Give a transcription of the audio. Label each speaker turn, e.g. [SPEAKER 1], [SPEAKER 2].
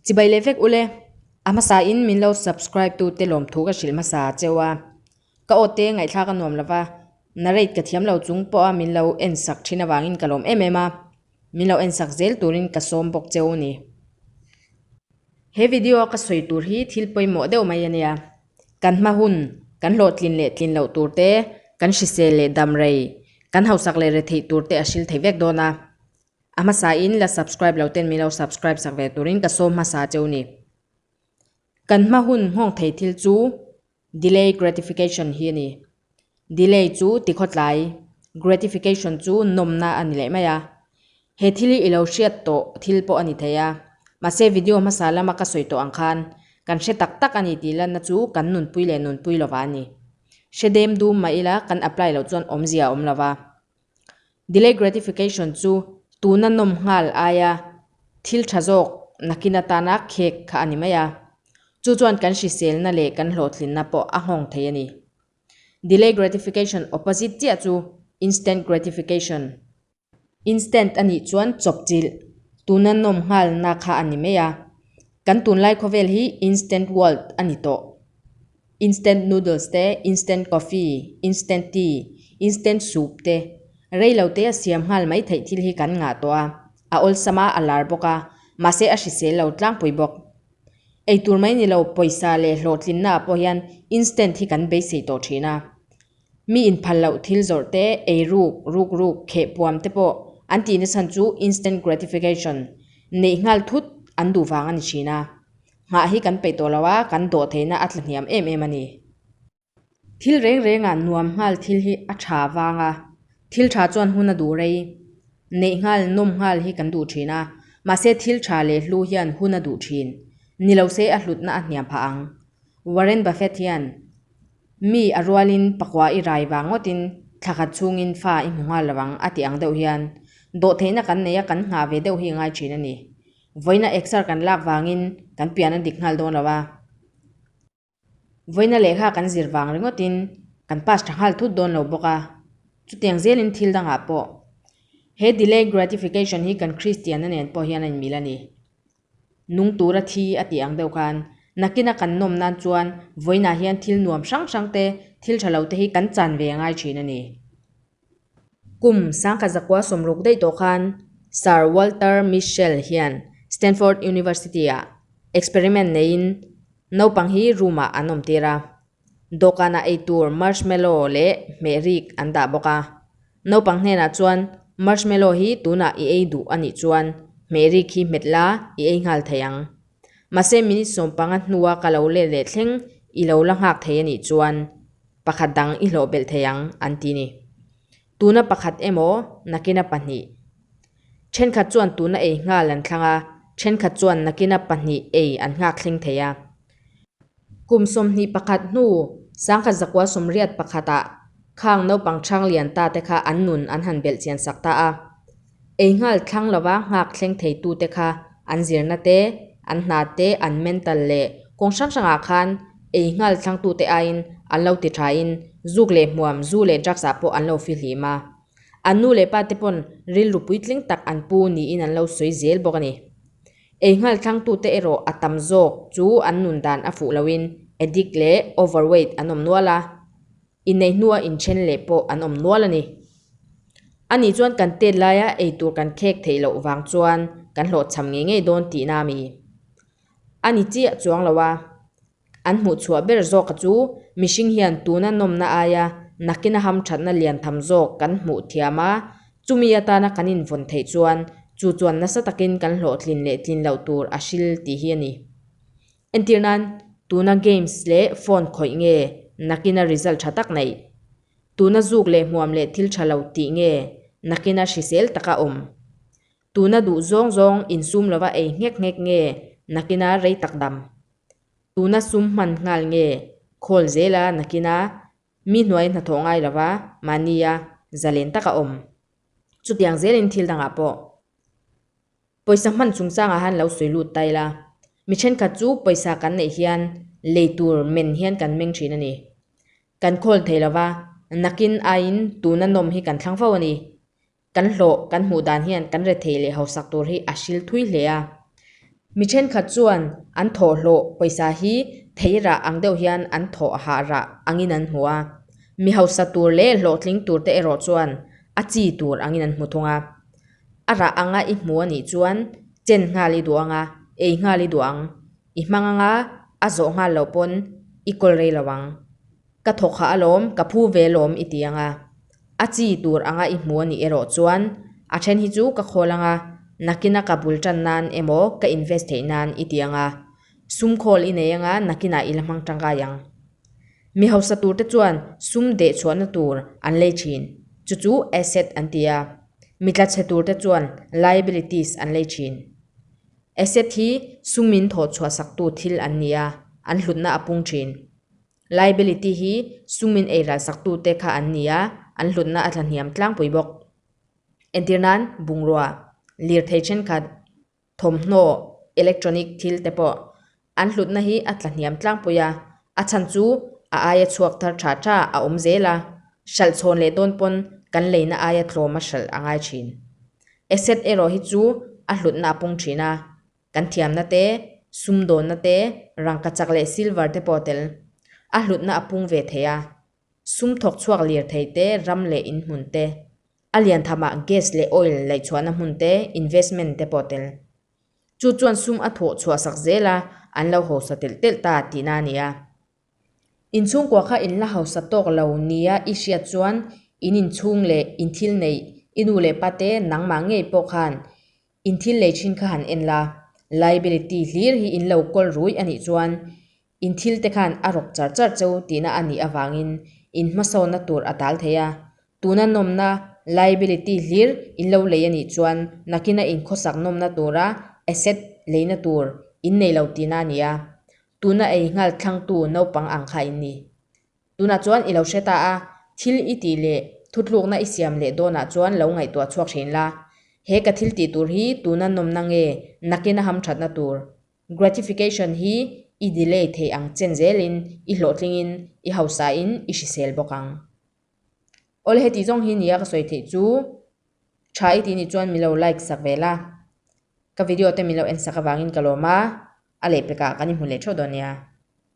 [SPEAKER 1] Chibai leh vek ule, a hmasa in min lo subscribe tu te lawmthu ka hrilh hmasa cheu a, ka aw te ngaihthlak a nuam lova, narrate ka thiam lo chung pawh a min lo en sak thin avangin ka lawm em em a, min lo en sak zel turin ka sawm bawk cheu a ni. He video a ka sawi tur hi thil pawimawh deuh mai a nia, kan hma hun, kan hlawhtlin leh tlin loh tur te, kan hrisel leh dam rei, kan hausak leh retheih tur te a hril thei vek dawn a. A hmasa in la subscribe lo ten min lo subscribe sak ve turin ka sawm hmasa cheu ni. Kan hma hun nghawng thei thil chu delay gratification hi a ni. Delay chu tikhawtlai, gratification chu nawmna a ni leh mai a. He thil hi i lo hriat tawh thil pawh a ni thei a. Mahse video hmasa lama ka sawi tawh ang khan kan hre tak tak a ni tih lanna chu kan nunpui leh nunpui lova a ni. Hre dem dum mah ila kan apply loh chuan awmzia a awm lova. Delay gratification chu tuna nawm nghal aia thil tha zawk nakin atana khek kha a ni mai a. Chu chuan kan hriselna leh kan hlawhtlinna pawh a nghawng thei a ni. Delay gratification opposite chiah chu instant gratification. Instant a nih chuan chawpchilh tuna nawm nghalna kha a ni mai a. Kan tunlai khawvel hi instant world a ni tawh. Instant noodles te, instant coffee, instant tea, instant soup te rei lo te a siam nghal mai theih thil hi kan ngah tawh a, a awlsam a, a lar bawk a, mahse a hrisel lo tlangpui bawk. Eitur mai ni lo pawisa leh hlawhtlinna ah pawh hian instant hi kan beisei tawh thin a. Mi inphal loh thil zawrh te, ei ruk, ruk ruk, kheh puam te pawh an tih nachhan chu instant gratification neih nghal thut an duh vang a ni thin a. Nghah hi kan peih tawh lo a, kan dawh theihna a tla hniam em em a ni. Thil reng rengah nuam nghal thil hi a tha vang a, thil tha chuan hun a duh rei. Neih nghal, nawm nghal hi kan duh thin a, mahse thil tha leh hlu hian hun a duh thin. Ni lo se a hlutna a hniam phah ang. Warren Buffett hian, Mi a rualin pakua i rai vang ngawtin thla khat chhungin fa i hmu nghal lo ang a tih ang deuh hian dawhtheihna kan nei a, kan nghah ve deuh hi a ngai thin a ni. Vawiina exer kan lak vangin kan pian a dik nghal dawn lo a. Vawiina lehkha kan zir vang ringawtin kan pass tha nghal thut dawn lo bawk a. Chutiang zelin thil dangah pawh he delay gratification hi kan Kristianna nen pawh hian a inmil a ni. Nung tura thi a tih ang deuh khan nakina kan nawm nan chuan vawiinah hian thil nuam hrang hrang te, thil tha lo te hi kan chan ve a ngai thin a ni. Kum sangkhat zakua sawmruk daih tawh khan Sir Walter Mischel hian Stanford University-ah experiment neiin naupang hi room-ah an awmtir a. Dawhkanah eitur marshmallow leh hmeh rik an dah bawk a. Naupang hnenah chuan marshmallow hi tunah i ei duh a nih chuan hmeh rik hi hmet la i ei nghal thei ang. Mahse minute sawmpanga hnua ka lo let leh thleng i lo la nghak thei a nih chuan pakhat dang i hlawh belh thei ang an ti ni. Tuna pakhat emaw nakina pahnih. Thenkhat chuan tuna ei nghal an thlang a, thenkhat chuan nakina pahnih ei an nghak thleng thei a. Kum 21 hnu sangkhat zakua 81ah khang naupang chhang lian ta te kha an nun an han belh chian sak ta a. Ei nghal thlang lova nghak thleng thei tu te kha an zirna te, an hna te, an mental leh kawng hrang hrangah khan ei nghal thlang tu te aiin an lo ti thain zuk leh hmuam, zu leh drugs ah pawh an lo fihlim a. An nu leh pa te pawn rilru puitling tak an pu niin an lo sawi zel bawk a ni. Ei nghal thlang tu te erawh a tam zawk chu an nun dan a fuh loin addict leh overweight an awm nual a. Inneih hnua inthen leh pawh an awm nual a ni. Ani chuan kan tet laia eitur kan khek theih loh vang chuan kan hlawhchham ngei ngei dawn tihna a mi. A ni chiah chuang lo a, an hmuh chhuah ber zawka chu mihring hian tuna nawmna aia nakina hamthatna lian tham zawk kan hmuh thiam a, chumi atana kan invawn theih chuan chu chuan nasa takin kan hlawhtlin leh tlin loh tur a hril tih hi a ni. Entir nan, tuna games leh phone khawih nge nakina result tha tak neih? Tuna zuk leh hmuam leh thil tha lo tih nge nakina hrisel taka awm? Tuna duh zawng zawng insum lova ei nghek nghek nge nakina rei tak dam? Tuna sum hman nghal nge khawl zela nakina mi hnuai hnathawh ngai lova mahnia zalen taka awm? Chutiang zelin thil dangah pawh. Pawisa hman chungchangah han lo sawi lut ta ila, mi thenkhat chu pawisa kan neih hian lei tur men hian kan meng thin a ni. Kan khawl thei lova, nakin aiin tuna nawm hi kan thlang fo a ni. Kan hlawh kan hmuh dan hian kan rethei leh hausak tur hi a hril thui hle a. Mi thenkhat chuan an thawhhlawh pawisa hi thei rah ang deuh hian an thawh hah rah angin an hmu a. Mi hausa tur leh hlawhtling tur te erawh chuan a chi tur angin an hmu thung a. A rah anga i hmu a nih chuan chen nghal i duh ang a, ei nghal i duh ang. I hmang anga a zawh nghal loh pawn i kawl rei lo ang. Ka thawk hah alawm, ka phu ve alawm i ti ang a. A chi tur anga i hmu a nih erawh chuan a then hi chu ka khawl ang a, nakina ka bul tan nan emaw ka invest theih nan i ti ang a. Sum khawl i nei ang a, nakinah i la hmang tangkai ang. Mi hausa turte chuan sum deh chhuahna tur an lei thin, chu chu asset an ti a. Mi tlachhe turte chuan liabilities an lei thin. Asset hi sumin thawh chhuah saktu thil an ni a, an hlutna a pung thin. Liability hi sumin ei ral saktute kha an ni a, an hlutna a tlahniam tlangpui bawk. Entir nan, bungrua, lirthei thenkhat, thawmhnaw, electronic thil te pawh an hlutna hi a tlahniam tlangpui a, a chhan chu a aia chhuak thar tha tha a awm zel a, hralh chhawn leh dawn pawn kan leina aia tlawm a hralh a ngai thin. Asset erawh hi chu a hlutna a pung thin a, kan thiamna te, sumdawnna te, rangkachak leh silver te pawh a tel. A hlutna a pung ve thei a, sum thawk chhuak lirthei te, ram leh inhmun te, a lian thamah gas leh oil laihchhuahna hmun te, investment te pawh a tel. Chu chuan sum a thawh chhuah sak zel a, an lo hausa telh telh ta tihna a ni a. Inchhungkua kha in la hausa tawk lo nia i hriat chuan in inchhung leh in thil neih i nu leh pa te nangmah ngei pawh khan in thil lei thin kha han en la. Liability hlir hi in lo kawl rui a nih chuan in thil te khan a rawk char char cheu tihna a nih avangin in hmasawnna tur a dal thei a. Tuna nawmna liability hlir in lo lei a nih chuan nakina in khawsak nawmna tura asset leina tur in nei lo tihna a ni a. Tuna ei nghal thlangtu naupang ang kha in ni. Tunah chuan i lo hre ta a, thil i tih leh thutlukna i siam leh dawnah chuan lo ngaihtuah chhuak thin la. He ka thil tih tur hi tuna nawmna nge nakina hamthatna tur? Gratification hi i delay thei ang chen zelin i hlawhtlingin i hausain i hrisel bawk ang. Awle heti zawng hi nia ka sawi theih chu tha i tih nih chuan min lo like sak ve la. Ka video te min lo en sak avangin ka lawm a, a lehpekah kan inhmu leh theuh dawn nia.